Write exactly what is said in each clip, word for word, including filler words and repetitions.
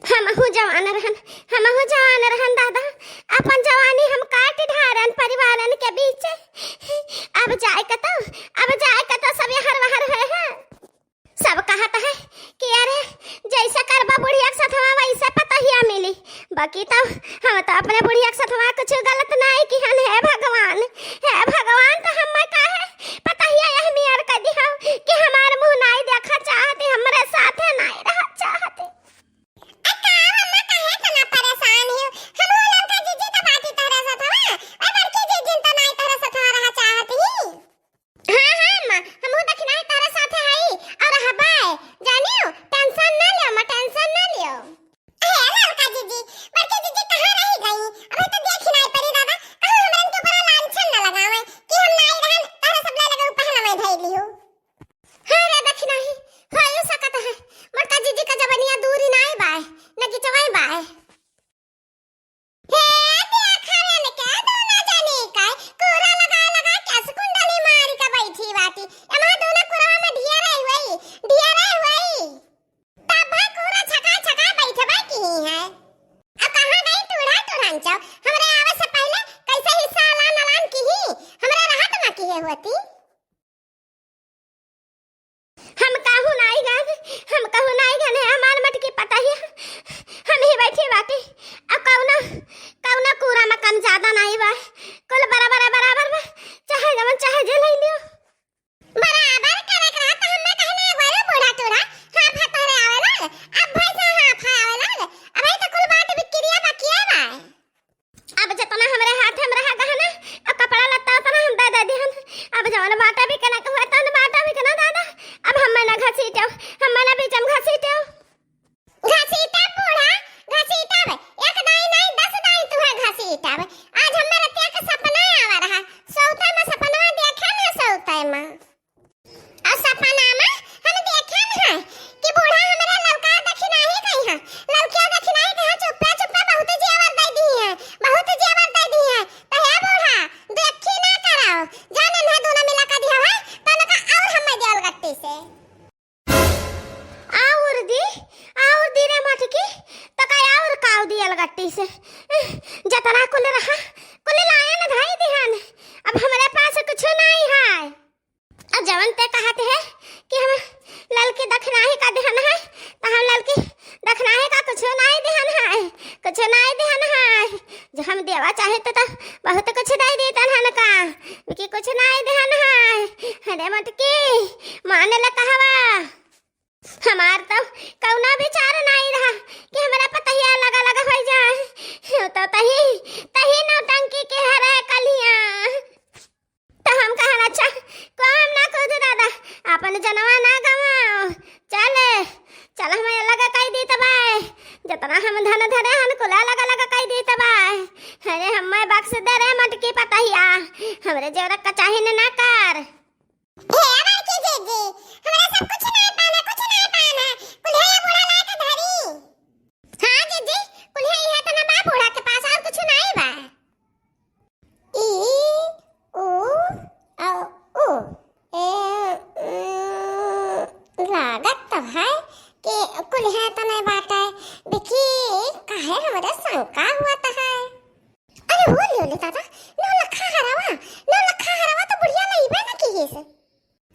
हमहू जवान रहन, हमहू जवान रहन दादा, अपन जवानी हम काट ढारन परिवारन के बीच। अब जाए कतो, अब जाए कतो सब यहर वहर है, है। सब कहत है कि अरे जैसे करबा बुढ़िया के सथवा वैसे पतहिया मिली, बाकी तो हम तो अपने बुढ़िया के सथवा कुछ गलत नाई किहन। हे भगवान, हे भगवान, तो हम काहे पतहिया यह मियर कर दिया कि हमार मुंह नाई देखा चाहती, हमरे साथे नाई रह चाहती। अक्का, अम्मा काहे इतना परेशान हो? हम लोग का जीजी तो बाटी तहरा साथ हवा, और बड़की जीजी तो नाई तहरा साथ हवा रहा चाहत ही। हाँ, हाँ, अम्मा, हम लोग दखिनाई तहरा साथ है, और हबाए, जानियो, tension ना लियो, अम्मा, tension ना लियो। हे ललका जीजी, बड़की जीजी कहाँ रही गई? अबे तो देखी नाई परी दादा, कहाँ हमरन के ऊपर लांछन न लगावे कि हम नाई रहन, तहरा सब ले लगे पहला मैं धई लियो। हाँ रे दखिनाही, होइयो सकत है। मोटका जीजी का जबनिया दूरी नाय बाय, न गिचवाई बाय। हे देखा रे, के दोनों जनी का कूरा लगा लगा केस कुंडली मारी का बैठी बाटी। एमा दोनों कुरवा में ढिया रही हुई, ढिया रही हुई। तब भाई कूरा छका छका बैठबा की ही है। अब कहाँ गई टूढ़ा टूढ़न चौ? हमरे आवे से पहले कैसे हिस्सा अलान अलान की ही, हमरे रहत में की है होती। हम कहूँ नाई गन, हम कहूँ नाई गन है, हमार मटकी पतहिया, हम ही बैठी बाटी। अब कौनो, कौनो कूरा में कम ज्यादा नाई बा, कुल बराबर, बराबर बा, चाहे जवन चाहे जे ले लियो। बराबर करे के रहा, तो हमें कहने एक बार बूढ़ा टूढ़ा, हाँ, फतहरे आवे लाग, अब भाई से हाँ, फा आवे लाग, अब भाई तो कुल बात बिक्रिया बाकी है बा। अब जतना हमरे हाथ में रहा गहना, अब कपड़ा लत्ता उतना हम दे दे दिहन। अब जवन बाटा बिकना के हुआ, तवन बाटा बिकना दादा। अब हम्मे ना घसीटेव, हम्मे ना बीचम घसीटेव। घसीटब बूढ़ा, घसीटब। एक दाई नाई, दस दाई तुहे घसीटब। आज हम्मे रतिया के सपना आवा रहा। सौते में सपनवा देखे ना सौते में। और सपना में हम देखे न है कि बूढ़ा हमरे ललका दखिनाही गई है, ललकिया दखिनाही गई है, चुप्पे चुप्पे बहुत जेवर दे दी है, बहुत जेवर दे दी है। तो हे बूढ़ा, देखी ना कराओ, जाने ना दोनों मिला का दिया है, तो उनका और हमें दियल गट्टी से। और दी, और दी रे मटकी, तो का और काव दियल गट्टी से? जतना कुल रहा, कुल लायन धाई दिहन, अब हमरे पास कुछ नहीं है। अब जवन ते कहत है कि हम ललकी दखिनाही का दिहन है, तो हम ललकी दखिनाही का कुछ नाई दिहन है, कुछ नाई दिहन है। जो हम देवा चाहे तो, तो बहुत कुछ दे देतन हन का, लेकिन कुछ नाई दिहन है। अरे मटकी, मान ले कहवा। हमार तो कौनो विचार नाई रहा कि हमरा पतहिया लगा लगा होई जाए। तो तही, तही नौटंकी के हरे कलिया। तो हम कहन, "अच्छा, को हम ना कूद दादा, अपन जनवा ना गवाओ। चल, चल, हम अलग कई दी तबाय। जतना हम धन धरे हन, कुला अलग अलग कई दी तबाय। अरे, हमें बख्श दे रे मटकी पतहिया, हमरे जेवरा का चाही न ना कर।" हे बड़की जीजी, हमरा सब कुछ नाय पाना, कुछ नाय पाना। कुल्हे ये बूढ़ा लाए के धरी। हाँ जीजी, कुल्हे इहे तना बा बूढ़ा के पास, और कुछ नाय बा। ई, ऊ, औ, ऊ। ए, उम, लागत तो है कि कुल्हे तना बाटे। देखी, काहे हमरे शंका हुआ तो है। अरे हो लियो ले दादा, नौ लखा हरवा, नौ लखा हरवा तो बुढ़िया लइबे न किहिस।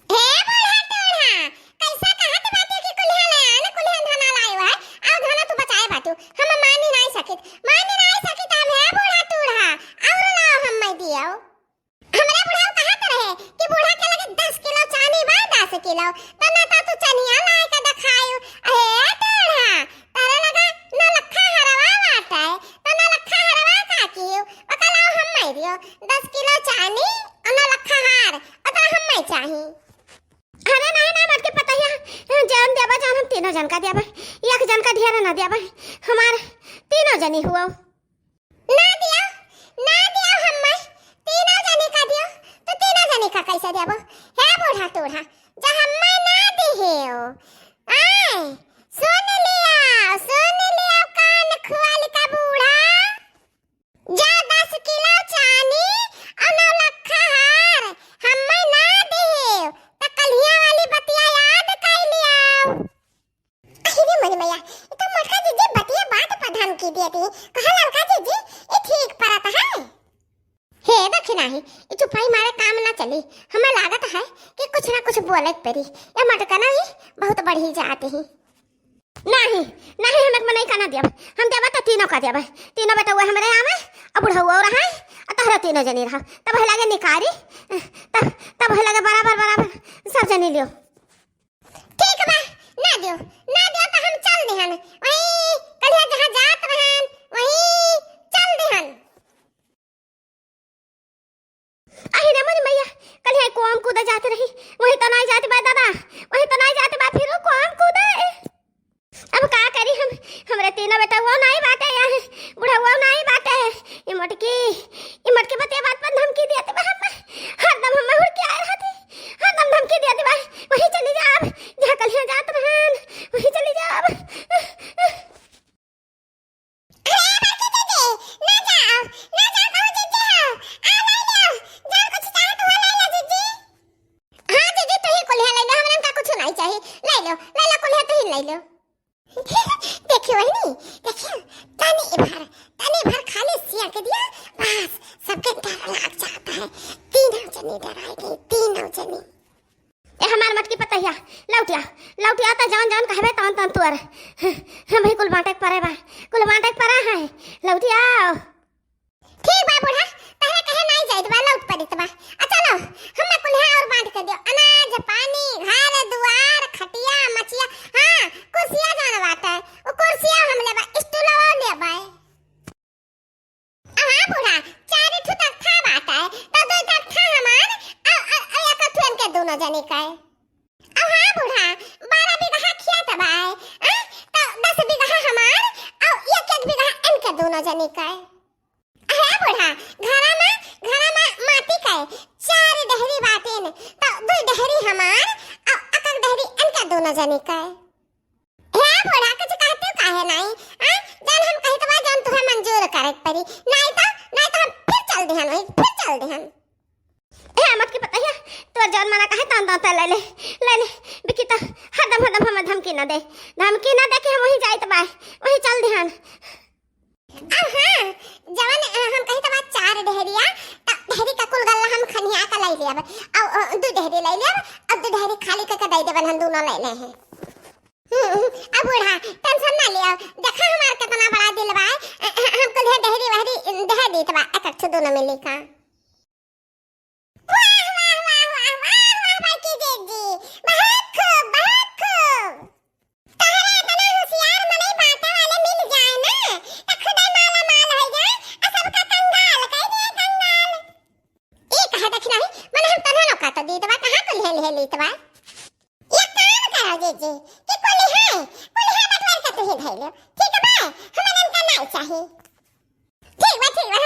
हे बूढ़ा टूढ़ा, कैसा कहत बाटे कि कुल्हे ले आन, कुल्हे धना लायो है, आओ धना तू बचाए बाटू, हम मानी नाई सकित, मानी नाई सकित हम, हे बूढ़ा टूढ़ा, और लाओ हम मैं दियो। हमरे बुढ़ऊ कहत रहे कि बूढ़ा के लगे दस किलो चानी बा, दस किलो, तो ना तो तू चनिया लाए के देखायु। अहे टूढ़ा, तारे लगा नौ लखा हरवा बाटे, तो नौ लखा हरवा का कियो, ओका लाओ हम मारियो, दस किलो चानी और नौ लखा हार, ओतरा हम नहीं चाही। अरे नहीं, नहीं, मटकी पतहिया, जौन देबा, जौन हम तीनों जन का देबा, एक जन का ढेर ना देबा, हमार तीनों जनी हुआ। ना दियो, ना दियो हम्मे, तीनों जनी का दियो, तो तीनों जनी का कैसे देबो? हे बूढ़ा टूढ़ा, जो हम्मे ना दिहेओ, आय, सुन लियो, सुन लियो कान खोल का बूढ़ा, जो दस किलो चानी और नौ लखा हार हम्मे ना दिहेओ, तो कलिया वाली बतिया याद कर लियो। अरे मोरी मैया, ई तो मोटका जीजी बतिया दिया दी। कहा ललका जीजी, ई ठीक परत है? हे दखिनाही, ई चुपाई मारे काम ना चली। हमें लागत है कि कुछ ना कुछ बोले के पड़ी। या मटकना ही बहुत बढ़ी जाती ही। नहीं, नहीं, हम एक मनई का ना देब। हम देबा तो तीनों का देबा। तीनों बेटउआ हमरे आवे, और बुढ़उआ रहा, और तहरा तीनों जनी रहा। तब है लगे निकारी, तब, तब है लगे बराबर, बराबर सब जनी लियो। ठीक बा, ना दियो, ना दियो तो हम चल दिहन। वही कलिया जहाँ जात रहन, वही चल दिहन। अहि रे मोरी मैया, कलिया कोम कूदा जात रही, वही तो नाई जात बा दादा, वही तो नाई जात बा, फिर वो कोम कूदा। अब का करी हम, हमरे तीनों बेटउआ नाई बाटे, यहाँ बुढ़उआ नाई बाटे। ये मोटकी, ये मोटकी बतिया बात पर धमकी दिया बा हम, हरदम हम हुड़ के आए रहती, हरदम धमकी दिया बा। वही चली जाब, जहाँ कलिया जात रहन, वही चली जाब। अरे बड़की जीजी, ना जाओ, ना जाओ, कहूँ जीजी हो, आ ले लो, जौन कुछ चाहे तू ले लो जीजी। हाँ जीजी, तू ही कुल्हिया ले लो, हमरा का कुछ नहीं चाहिए, ले लो, ले लो कुल्हिया, तू ही ले लो। देखियो वहिनी, देखियो, तनी भर, तनी भर खाली सिया के दिया, बस सबके डर लाग जाता है। तीनों जनी डराई गई, तीनों जनी। ए हमार मटकी पतहिया, लौटिया, लौटिया त जवन जवन कहबे तवन तवन तोर। हम भी कुल बांटे के परे बा, कुल बांटे के परे है। लौटिया। ठीक बा बूढ़ा, तहरे कहे नाई जाइत बा, लौट पड़ित बा। आ चलो, हमें कुल्हा और बांट के दियो। अनाज, पानी, घर, दुआर, खटिया, मचिया, हाँ, कुर्सिया जौन बाटे, वो कुर्सिया हम लेबा, स्टूलवा लेबा। अब हाँ बूढ़ा, चार ठो तख्ता बाटे, तो दो तख्ता हमार, अउ, अउ, अउ एक ठो इनके दोनों जने का है। अब हाँ बूढ़ा, बारह बीघा खेत बा, आ, तो दस बीघा हमार, अउ एक एक बीघा इनके दोनों जने का है। अहे बूढ़ा, घरा में, घरा में माटी का है, चार डेहरी बाटेन, तो दो डेहरी हमार, अउ एक एक डेहरी इनके दोनों जने का है। हे बूढ़ा, कुछ कहते काहे नाई? आ? जौन हम कहित बा, जौन तुहे मंजूर करे के पड़ी। नाई तो, नाई तो हम फिर चल दिहन वही, फिर चल दिहन। हे मटकी पतहिया, तोर जौन मना कहे, तौन, तौन, तौन ले ले, ले ले। बिकी तो हरदम, हरदम हमें धमकी ना दे, धमकी ना दे कि हम वहीं जाइत बा, वहीं चल दिहन। अब हाँ, जवन, अ, हम कही त बा चार डेहरिया, त डेहरी का कुल गल्ला हम खनिया का लाई लेब। अब, अ, दू डेहरी लाई लेब, अब दू डेहरी खाली करके दे देबन हम दोनों ले ले हैं। हम्म, अब बूढ़ा, tension ना लियो, देखा हमार कितना बड़ा दिल बा, अ, अ, हम कुल डेहरी वहरी दे दीत बा, एक एक ठो दोनों मिली का। वाह, वाह, वाह, वाह, वाह, वाह, बड़की जीजी, बहुत खूब, बहुत खूब। तोहरा इतना होशियार मनई बांटे वाले मिल जाए ना, त खुदे माला माल हो जाए, आ सबका कंगाल कर दिए, कंगाल। ई कहे देखी नहीं, मने हम तन्हा लोग का तो दीत बा, कहाँ कुल्हे ले लीत बा? एक काम करो जीजी, कि कुल्हे, कुल्हे बटवार के तू ही धइलो, ठीक बा? हमन इनका नाई चाही। ठीक बा, ठीक बा।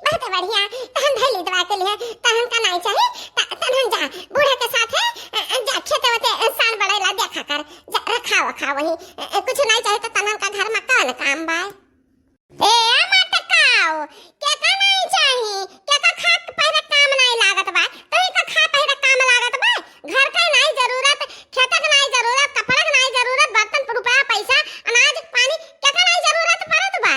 बहुत बढ़िया। त हम धइली दवा के लिए, त हमका नाई चाही। त, तन हम जा, बूढ़ा के साथ है, अ, अ, जा, खेते वते, अ, सान बढ़ेला देखा कर। जा, रखा वखा वही। अ, अ, कुछ नाई चाही त तन हमका घर में कौन काम बा? ए, मटकाओ, के का नाई चाही? के का खा पहिरे काम नाई लागत बा? तोही का खा पहिरे काम लागत बा? घर के नाई जरूरत, खेत के नाई जरूरत, कपड़ा के नाई जरूरत, बर्तन, रुपया, पैसा, अनाज, पानी, के का नाई जरूरत पड़त बा?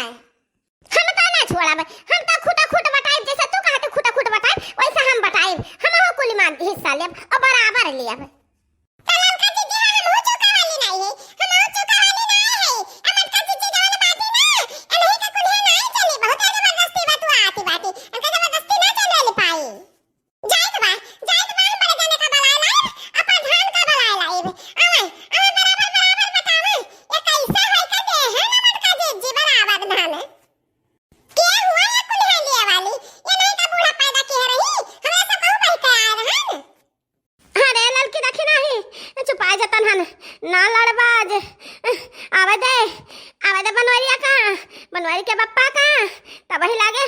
हम तो ना छोड़ब, हम तो खूटा खूट बटाइब, जैसे तू कहत खूटा खूट बटाइब, वैसे हम बटाइब। हमहू कुल में हिस्सा लेब और बराबर लेब। तो ललका जीजी, हाँ, हमहू चूका वाली नाई है, हमहू चूका वाली नाई है। ए मटका जीजी जवन बाटी ना, ए नहीं के कुल्हे नाई चली, बहुत जबरदस्ती बा तू आती बाटी, हमका जबरदस्ती ना चले ले पाई। जाइत बा, जाइत बा, हम बड़े जाने का बलाए लाइब, आ प्रधान का बलाए लाइब। आवे, आवे, बराबर, बराबर बतावे। ये कैसे होई के दे है ना मटका जीजी बराबर धान? के हुआ ये कुल्हे लिए वाली? ये नहीं का बूढ़ा पैदा किए रही? हम ऐसा कहूँ कह के आए रहन? अरे ललकी देखी नहीं, चुपाए जतन हन, ना लड़बाज। आवे दे, आवे दे बनवरिया का, बनवरी के बप्पा का, तब ही लागे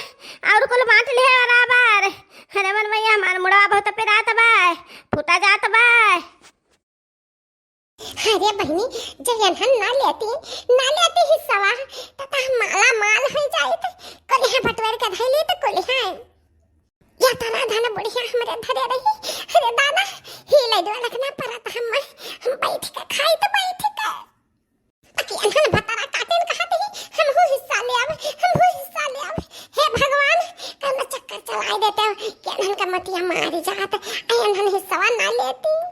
और कुल बांट ले बराबर। अरे मन भैया, हमार मुड़वा बहुत पिरात बा, फूटा जात बा। अरे बहिनी, जे एनहन ना लेती, ना लेती हिस्सवा, त, त हम माला माल हो जाइत। कुलिहा बटवर के धैली त कुलिहा। या तना धन बढ़िया हमरे धरे रही। अरे दादा, ही ले दो लखना परत हम, हम बैठ के खाई त बैठ के। बाकी एनहन भतारा काटेन कहत ही, हमहू हिस्सा लाई देते हो, कि एनहन का मतिया मारी जात, अइ एनहन हिस्सवा ना लेती।